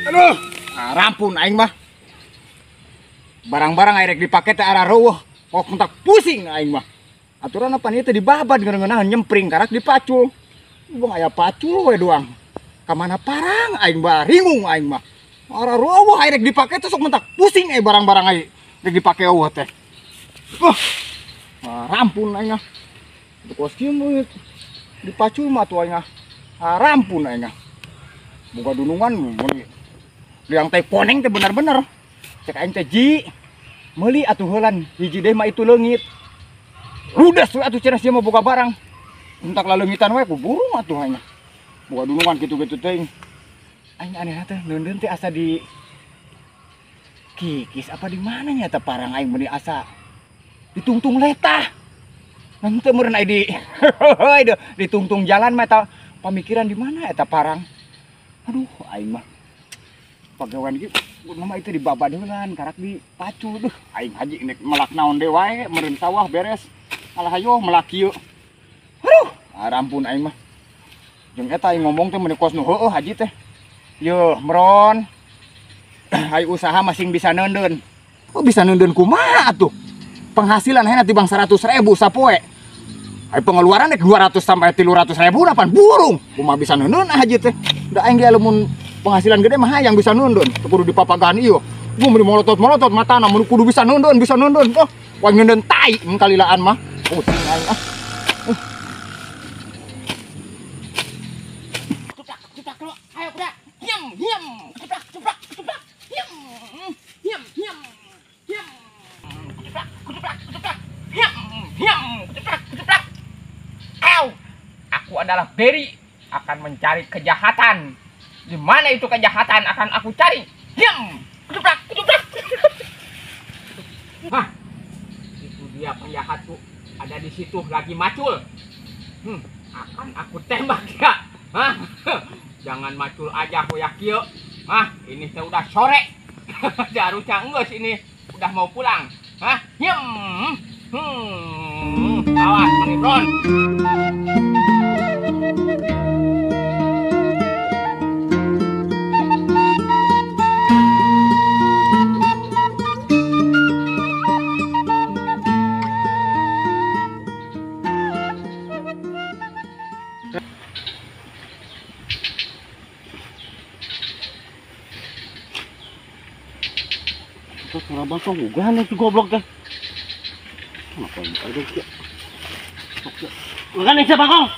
Aduh, rampun aing mah. Barang-barang aing rek dipake teh arah reueuh, kok entak pusing aing mah. Aturan apa ieu teh dibabad ngeuneunahan nyempring karak dipacul. Buang aya pacul we doang. Ka mana parang aing mah ringung aing mah. Arah reueuh aing rek dipake teh sok mentak pusing barang-barang aing rek dipake eueuh teh. Rampun aing ah. Kos kieu dipacul mah atuh aing ah. Rampun aing ah. Boga dunungan mun liang teh poneng teh bener-bener. Cek aing teh ji meuli atuh heulan hiji deui mah itu leungit. Ludes we atuh cenah sia mah boga barang. Entak laleungitan we ku burung atuh aing. Boga dunungan kitu-kitu teuing. Aing aneh teh neundeun teh asa di kikis apa di mana nya eta parang aing meuni asa ditungtung letah. Henteu meureun aing di ditungtung jalan mah eta pamikiran di mana eta parang. Aduh aing mah pagawean ieu nama itu dibabad heulan karak dipacu duh aing haji nek melak naon deui wae meureun sawah beres alah hayo melak kieu. Aduh rampun aing mah. Jeung eta aing ngomong teh meuni kos nu heueuh haji teh. Yeuh meron aing usaha masing bisa neundeun. Oh bisa neundeun kumaha atuh? Penghasilan hayana tibang 100.000 sapoe. Ai pengeluaran nek 200 sampai 300.000 lapan burung. Kumaha bisa neundeun haji teh? Da aing ge lamun penghasilan gede mah hayang bisa nundun, kudu dipapagahan ieu. Gua meuni molotot-molotot matana mun kudu bisa nundun, bisa nundun. Oh, wah nundun tai mun kalilaan mah. Pusing aing ah. Cuplak, cuplak lo. Ayo budak. Hiam, hiam. Cuplak, cuplak, cuplak. Hiam, hiam, hiam. Hiam. Cuplak, cuplak, cuplak. Hiam, hiam. Cuplak, cuplak. Au. Aku adalah Berry akan mencari kejahatan. Di mana itu kejahatan akan aku cari. Diam, ketuplak, ketuplak. Hah, itu dia penjahatku ada di situ lagi macul. Akan aku tembak ya. Hah, jangan macul aja hoyak kieu. Hah, ini teh udah sore. Seharusnya enggeus ini udah mau pulang. Hah, diam. Awas, Mang Ibron. Suara bangkong ugahan itu goblok teh. Kenapa ini ada dia? Ugahan itu bangkong.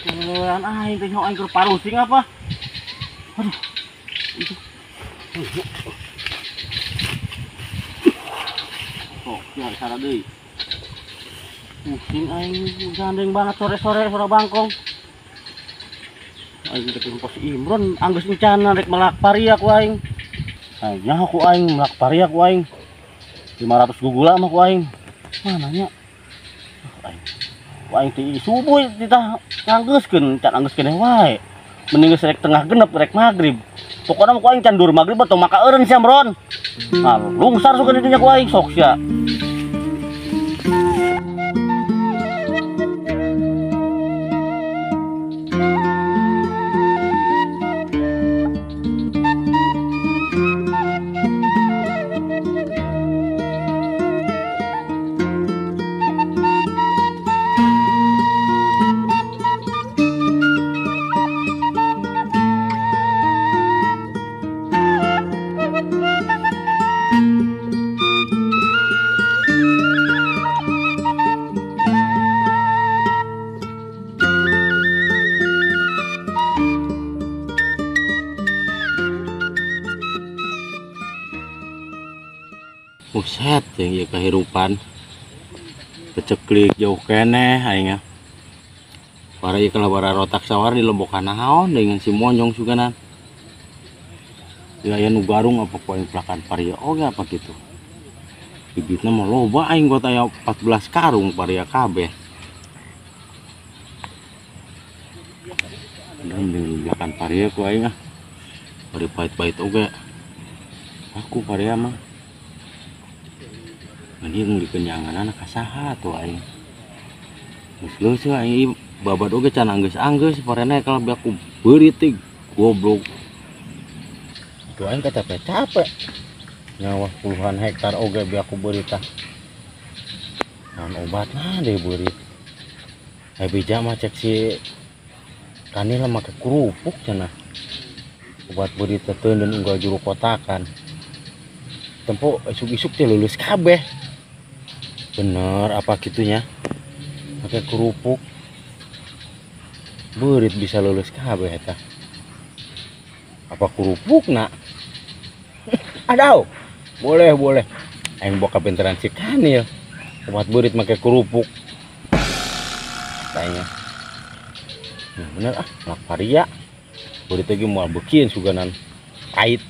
Kelewan aing teh aing keur parusing apa? Aduh. Itu. Oh, ya salah deui. Pusing aing gandeng banget sore-sore suara bangkong. Aing teh pos Imron anggeus encana rek melak paria ku aing. Aing aku aing melak paria ku aing. 500 gugula mah ku aing. Mana nya? Aing. Ku aing ti subuh titah nganggeuskeun, can anggeus keneh wae. Mending geus rek tengah genep rek magrib. Pokona mah ku aing can dur magrib atau maka eureun sia Mron. Nah, lungsar suka didinya ku aing sok sia. Buset yang ieu kahirupan. Peceklik jauh keneh aing. Para ieu kalabara rotak sawar di lombokan naon dengan si monyong suganan. Ya aya nu garung apa ku aing pelakan paria oge apa gitu. Bibitna mah loba aing got aya 14 karung paria kabeh. Dan pelakan paria ku aing ah. Bari pahit-pahit oge. Aku paria mah. Ini yang dikenyangan anak kasaha tuh aing. Geus leuseut aing babad oge can anggeus-anggeus parena kalau aku beurit teh goblok. Tuh aing capek-capek. Nyawa puluhan hektar oge bi aku beurit tah. Naon obatna deui beurit. Aya bija mah cek si Kanil make kerupuk cenah. Obat beurit teh teu unggal juru kotakan. Tempo isuk-isuk teh lulus kabeh. Bener apa gitunya pakai kerupuk beurit bisa lulus kabeh eta apa kerupuk nak. Aduh boleh boleh aing boka pinteran si Kanil obat beurit pakai kerupuk katanya. Nah, bener ah mak paria beurit lagi moal beukieun suganan pahit.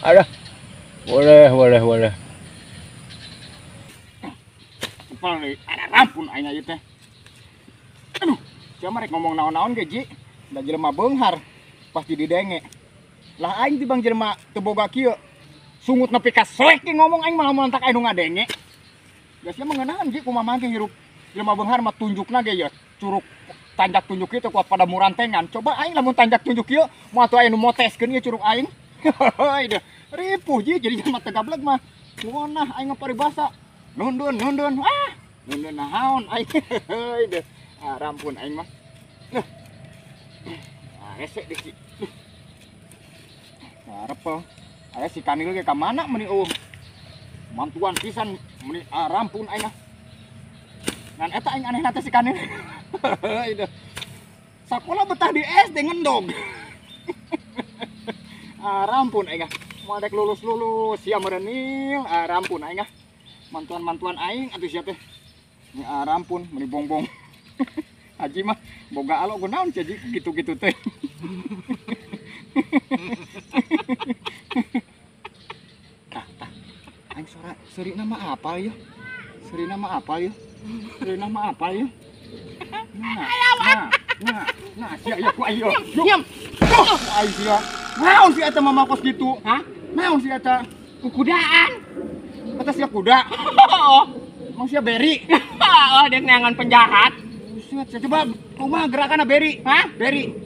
Aduh boleh boleh boleh. Ada rampun aing ieu teh. Aduh, sia mah rek ngomong naon-naon ge ji. Da jelema beunghar pasti didenge. Lah aing tibang jelema teu boga kieu. Sungut nepi ka selek ge ngomong aing malah montak aing nu ngadenge. Da sia mah ngeunahan ji kumaha ge hirup. Jelema beunghar mah tunjukna ge ya curug tanjak tunjuk kieu teh kuat pada murantengan. Coba aing lamun tanjak tunjuk kieu moal atuh aya nu moteskeun ieu curug aing. Heuy deh. Ripuh ji jadi jelema teu gableg mah. Kuonah aing mah paribasa. Nundun nundun ah nundun naon aing heuy deh. Ah rampun aing mah. Duh. Ah resek deui si. Karep aya si Kanil ge ka mana meuni eueuh. Mantuan pisan meuni ah rampun aing mah. Ngan eta aing anehna teh si Kanil. Heuy deh. Sakola betah di SD ngendog. Ah rampun aing ah. Moal dek lulus-lulus sia meureunil ah rampun aing ah. Mantuan-mantuan aing atuh sia teh. Ni rampun meuni bongbong. Haji mah boga alo gunaon sia gitu-gitu teh. Tah tah. Aing sora seurina mah apal yeuh. Seurina mah apal yeuh. Seurina mah apal yeuh. Nah, nah, nah, nah sia ieu ku aing. Diam. Aing sia. Naon sia eta mama kos kitu? Hah? Naon sia eta? Kukudaan. Kata sia kuda. Oh, emang sia beri. Oh, dia neangan penjahat. Buset, sia coba kumaha gerakanna beri? Hah? Beri.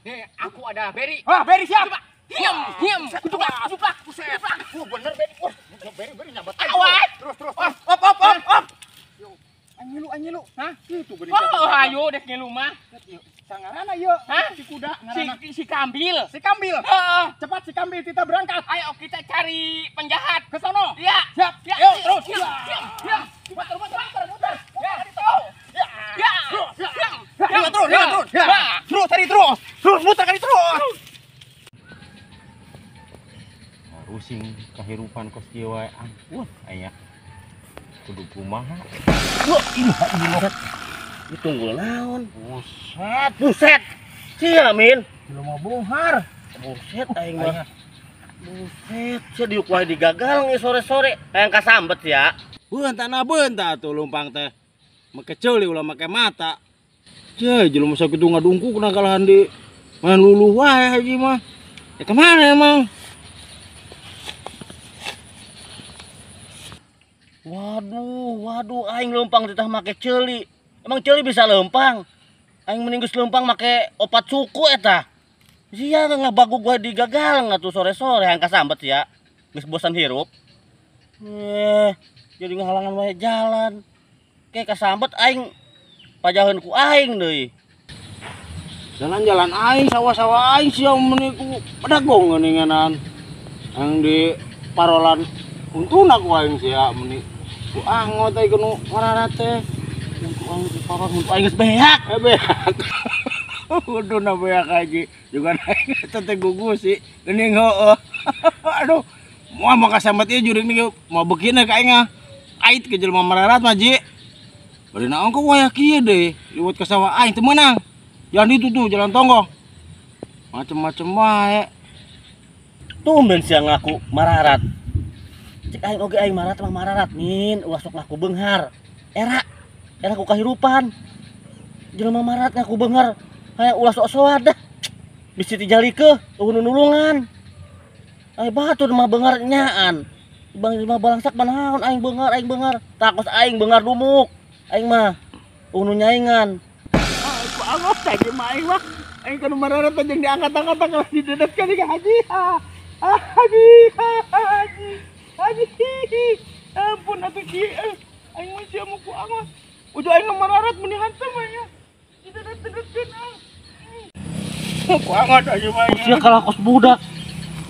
Nih, aku ada beri. Ah, beri siap. Coba. Diam, diam. Kutuplak, kutuplak. Buset. Oh, bener beri. Wah, beri beri nyabat. Awas. Terus, terus. Op, op, op, op. Aing ngilu, aing ngilu. Hah? Kitu geuning. Oh, ayo dek ngilu mah. Sangarana ieu. Hah? Si kuda ngaranna. Si Kambil. Si Kambil. Heeh. Cepat si Kambil kita berangkat. Ayo kita cari penjahat. Ke sono. Iya. Siap. Ya. Yuk, terus. Siap. Siap. Muter, muter, muter, muter. Ya. Ya. Ya. Terus. Ya. Ya, terus, ya, terus. Ya. Terus tadi terus. Terus muter kali terus. Rusing kahirupan kos kieu wae ampun aya. Kudu kumaha? Loh, ini ditunggu naon? Buset, buset. Sia min. Jelema beunghar. Buset aing mah. Buset, sia diuk wae digagal nge sore-sore. Hayang kasambet ya. Beunta na beunta atuh lumpang teh. Make ceuli ulah make mata. Ceu jelema sakitu ngadungkuk na kalahan di main luluh wae haji mah. Ya kemana emang? Waduh, waduh, aing leumpang teh make ceuli. Emang ceuli bisa leumpang? Aing mending geus leumpang make opat suku eta. Sia ngabagug wae digagal atuh sore-sore hayang kasambet ya. Geus bosan hirup. Jadi ngahalangan wae jalan. Ke kasambet aing pajaheun ku aing deui. Jalan-jalan aing sawah-sawah aing sia meuni ku pedagong geuninganan. Ang di parolan untuna ku aing sia meuni. Ku angot aing nu warara teh. Ku aing di parolan untuk aing geus beak. Beak. Untuna beak haji. Juga aing eta teh gugus sih. Geuning heueuh. Aduh, Moal mah kasambat ieu jurig nih mau beukina ka aing ah. Ait ke jelema mararat mah Ji. Bari naon ka wayah kieu deui, liwat ka sawah aing teu meunang. Jalan itu tuh, jalan tonggoh. Macem-macem wae. Tumben sia ngaku mararat. Cek aing oge aing mararat mah mararat min, ulah sok ngaku beunghar. Era era ku kahirupan. Jelema mararat ngaku beunghar, hayang ulah sok-soan dah. Bisi dijalikeuh, eueuh nu nulungan. Ai batur mah beunghar nyaan. Bang mah balangsak mah naon aing beunghar, takos aing beunghar dumuk. Aing mah eueuh nu nyaingan. Ku anggot teh mah aing mah. Aing kana mararat jeung diangkat-angkat kalau didedetkeun ka haji. Haji, haji. Haji. Ampun atuh kieu. Aing mah sia mah ku anggot. Udah aing mararat meuni hantem aing. Didedet-dedetkeun ah. Ku anggot aja mah. Sia kalah kos budak.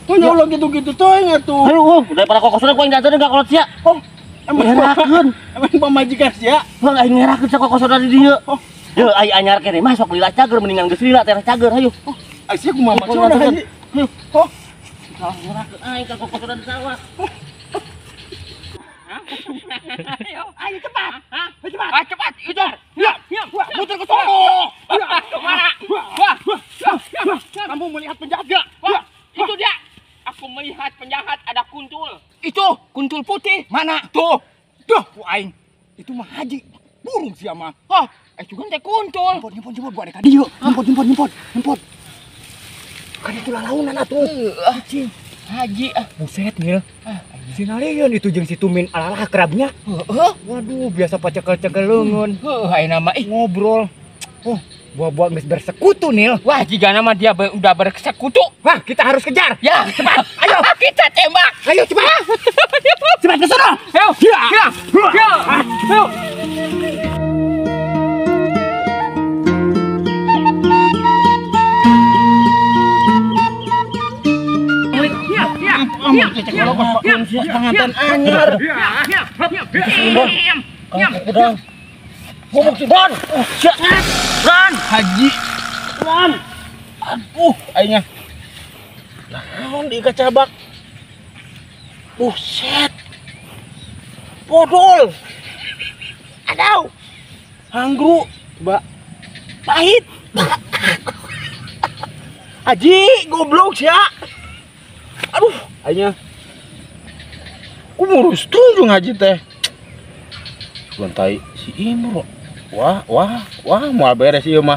Tuh ulah gitu-gitu teuing atuh. Ayo, daripada kokosna ku aing dianteurkeun ka kolot sia. Oh, emang ngerakeun. Emang pamajikan sia? Heuh, aing ngerakeun sia kokosna di dieu. Oh. Yeuh, ai anyar keneh mah sok lila cager mendingan geus lila teh cager hayu. Oh, ai sia kumaha maksudna haji? Hayu. Oh. Kalah ngerakeun aing ka kokosna di sawah. Ayo, ayo cepat. Cepat. Ah, cepat, itu. Ya, muter ke sono. Kemana? Wah. Kamu melihat penjahat gak? Wah, itu dia. Aku melihat penjahat ada kuntul. Itu kuntul putih. Mana? Tuh. Duh, ku aing. Itu mah haji. Burung sia mah. Oh, juga teh kuntul. Nyempot, gua ada ka dieu. Nyempot. Kan itu lalaunan atuh. Haji. Haji ah. Buset, Nil. Sinalieun itu jeung si Tumin alalah akrabnya. Heeh. Waduh, biasa pacekel-cekel leungeun. Heuh, ayeuna mah ih ngobrol. Oh, buah-buah geus bersekutu, Nil. Wah, jika nama dia udah bersekutu. Wah, kita harus kejar. Ya, cepat. Ayo, kita tembak. Ayo cepat. Cepat ke sana. Ayo. Ya. Ya. Ya. Ayo. Pengantin anyar. Ngomong si Bon. Ran, Haji. Ran. Aduh, aingnya. Naon di kacabak. Buset. Podol. Aduh. Hanggru, Mbak. Pahit. Haji, goblok sia. Aduh, aingnya. Ku murus tunjung haji teh. Gontai si Imro. Wah, wah, wah, moal beres ieu mah.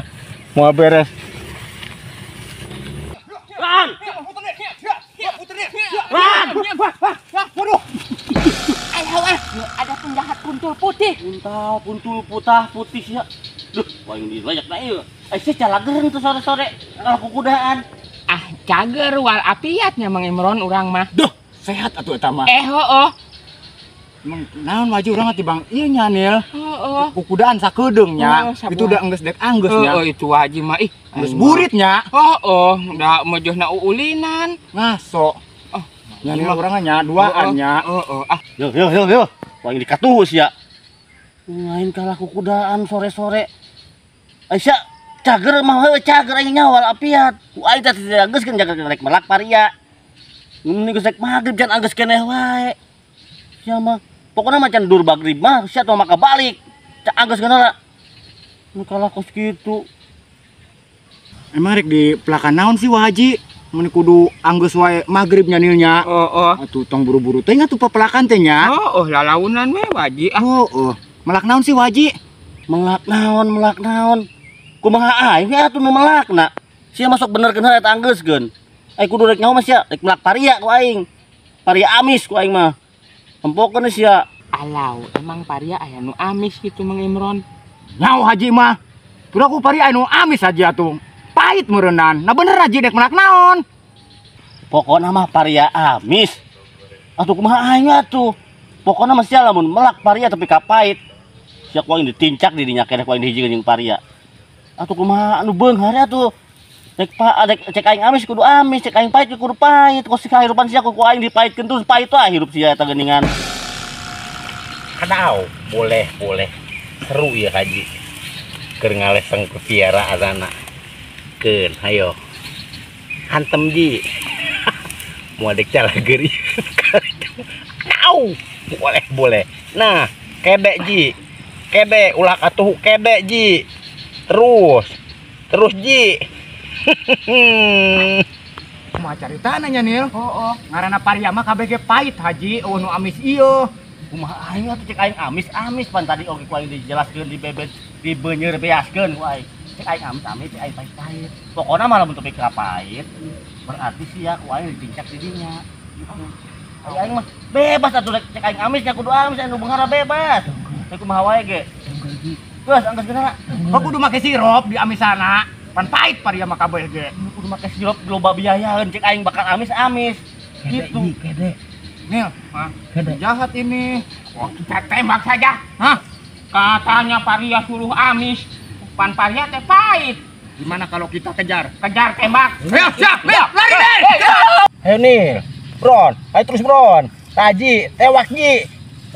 Moal beres. Ran. Ran. Waduh. Ada penjahat kuntul putih. Kuntul putah putih sia. Duh, paling dilayak na ieu. Ai sia calageureun tuh sore-sore kalah kukudaan. Ah, cager wal apiatnya Mang Imron urang mah. Duh, sehat atuh eta mah. Heuh. Emang naon maju urang teh Bang ieu nya Nil. Heeh. Kukudaan sakedeung nya. Itu udah enggeus dek anggeus nya. Heeh, itu haji mah ih. Geus burit nya. Heeh, da mejohna uulinan. Ngaso. Oh, nya Nil urang nya duaan nya. Heeh, ah. Yo yo yo yo. Paling dikatuh sia. Ngain kalah kukudaan sore-sore. Aisyah cager mah heuh cager aing nya wal apiat. Ku aing teh geus kan jaga rek melak paria. Mun geus rek magrib jan anggeus keneh wae. Sia mah pokona macan dur magrib mah sia tong maka balik. Cak anggeus keneh mun kalah kos kitu. Emang rek di pelakan naon sih Wah Haji? Mun kudu anggeus wae magrib nya Nil nya. Heeh. Atuh tong buru-buru teh atuh pepelakan teh nya. Heeh, lalaunan we Wah Haji. Ah. Heeh. Melak naon sih Wah Haji? Melak naon, melak naon. Kumaha aing we atuh nu melakna. Sia masuk bener keneh eta anggeuskeun. Ai kudu rek nyaho mah sia, rek melak paria ku aing. Paria amis ku aing mah. Tempokeun sia. Alau, emang paria aya nu amis gitu Mang Imron. Nyaho Haji mah. Pura ku paria anu amis haji atuh. Pahit meureunnan. Nah bener haji dek melak naon? Pokona mah paria amis. Atuh kumaha aing atuh. Pokona mah sia lamun melak paria tapi ka pahit. Sia ku aing ditincak di dinya keneh ku aing dihijikeun jeung paria. Atuh kumaha anu beunghar atuh. Rek pa rek cek aing amis kudu amis, cek aing pahit kudu pahit. Kos kahirupan sia ku aing dipahitkeun terus pahit wae hirup sia eta geuningan. Kadau, boleh, boleh. Seru ya haji. Keur ngaleseng ku piara azana. Keun, hayo. Hantem ji. Moal dek calageur ieu. Au, boleh boleh. Nah, kede Ji. Kede ulah katuhu kede Ji. Terus. Terus Ji. Kumaha caritana nya Nil? Oh, ngaranna paria mah kabeh ge pahit Haji, eueuh nu amis ieu. Kumaha aing atuh cek aing amis-amis pan tadi oge ku aing dijelaskeun di bebet dibeunyer beaskeun ku aing. Cek aing amis-amis, cek aing pahit-pahit. Pokona mah lamun tepi ka pahit berarti sia ku aing ditincak di dinya. Gitu. Aing mah bebas atuh cek aing amis nya kudu amis anu beunghar bebas. Teh kumaha wae ge. Geus anggeus geuna. Kok kudu make sirup di amisana? Pan pahit paria mah kabeh ge. Kudu make sirup loba biayaeun cek aing bakal amis-amis. Gitu. Kede. Nil, jahat ini. Wah, kita tembak saja. Hah? Katanya paria suruh amis. Pan paria teh pahit. Gimana kalau kita kejar? Kejar tembak. Ayo, siap, ayo, lari deh. Ayo Nil, Bron, ayo terus Bron. Taji, tewak Ji.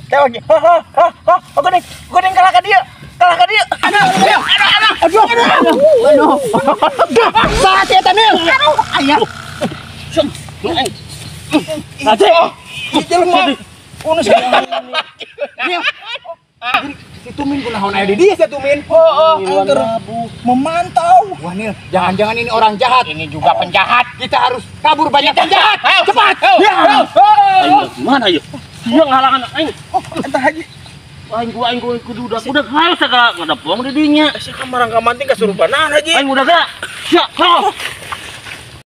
Tewak Ji. Ha ha ha ha. Godeng, godeng kalah ka dia. Kalah ka dia. Aduh, aduh, aduh, aduh, aduh. Saat eta Nil. Aduh, ayah. Haji. Jelema. Unus. Nil. Si Tumin kunaon aya di dieu si Tumin? Oh, oh, memantau. Wah Nil, jangan-jangan ini orang jahat. Ini juga penjahat. Kita harus kabur, banyak penjahat. Cepat. Aing gimana ya? Sia ngahalangan aing. Oh, entah Haji. Aing gua aing kudu udah udah harus segala ngadepong di dinya. Sia kamarang kamanting kasurupanan Haji. Aing udah gak. Sia,